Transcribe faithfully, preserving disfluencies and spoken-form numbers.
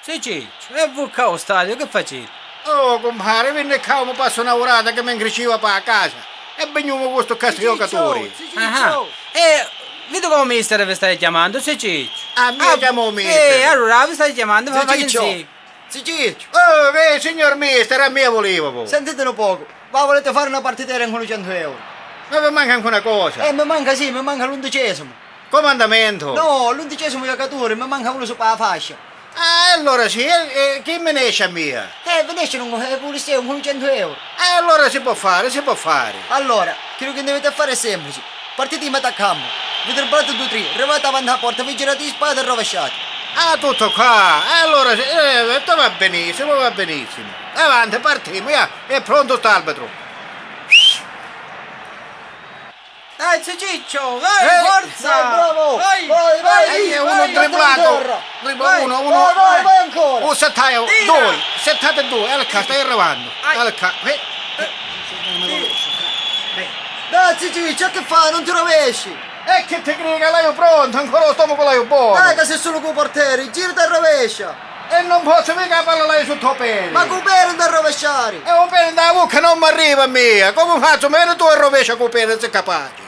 Zi Cicciu, e vu ccà ô stadiu chi faciti? Oh, cumpari, vinni ccà, mi passu na urata chi mi ncriciva pâ casa e bignumu cu stu cazzu di jocaturi. Zi Cicciu! Ah, e vidi ca u mister vi staiu chiamannu, zi Cicciu. A mia chiama u mister? Eh, allura vi staiu chiamannu, fa, faciti. Zi Cicciu! Oh, eh, signor mister, a mia vulivu. Sentiti nu pocu, va, vuliti fari na partitera ncu nu centu euru? Ma vi manca ancu na cosa. Eh, mi manca, sì, mi manca l'undicesimu. Comandamentu! No, l'undicesimu jocaturi, mi manca unu supra a fascia. Ah, e allura sì, e, e chi mi nesci a mia? Eh, vi nescinu, eh, puru steu, un centu euro. E allura si pò fari, si pò fari. Allura, chiddu chi ndiviti fari è semplici. Partiti in metà campu. Vi tribulati dui tri, rivati avanti a porta, vi girati di spati e rovesciati. Ah, tuttu qua. E allura sì, eh, va benissimu, va benissimu. Avanti, partimu, ja, è prontu st'arbitru. Dai, zi Cicciu, vai, forza! Vai, bravo! Vai, vai, vai, vai, unu triplatu! Tripla-, uno, uno. Vai, vai, vai ancora! Un settaiu, dui, settati dui, e ccà, stai arrivannu. E ccà, eh. Dai, zi Cicciu, che fai? Non ti rovesci! E chi ti cridi ca l'haiu prontu? Ancora u stomacu l'haiu bonu! Dai, ca si sulu cu u porteri, girati e rovescia! E non pozzu, mica a palla l'haiu sutta u pedi! Ma cu u pedi non t'arrovesciari! E u pedi nta a vucca non m'arriva a mia! Comu fazzu? Mi veni tu e rovescia cu u pedi, si capaci!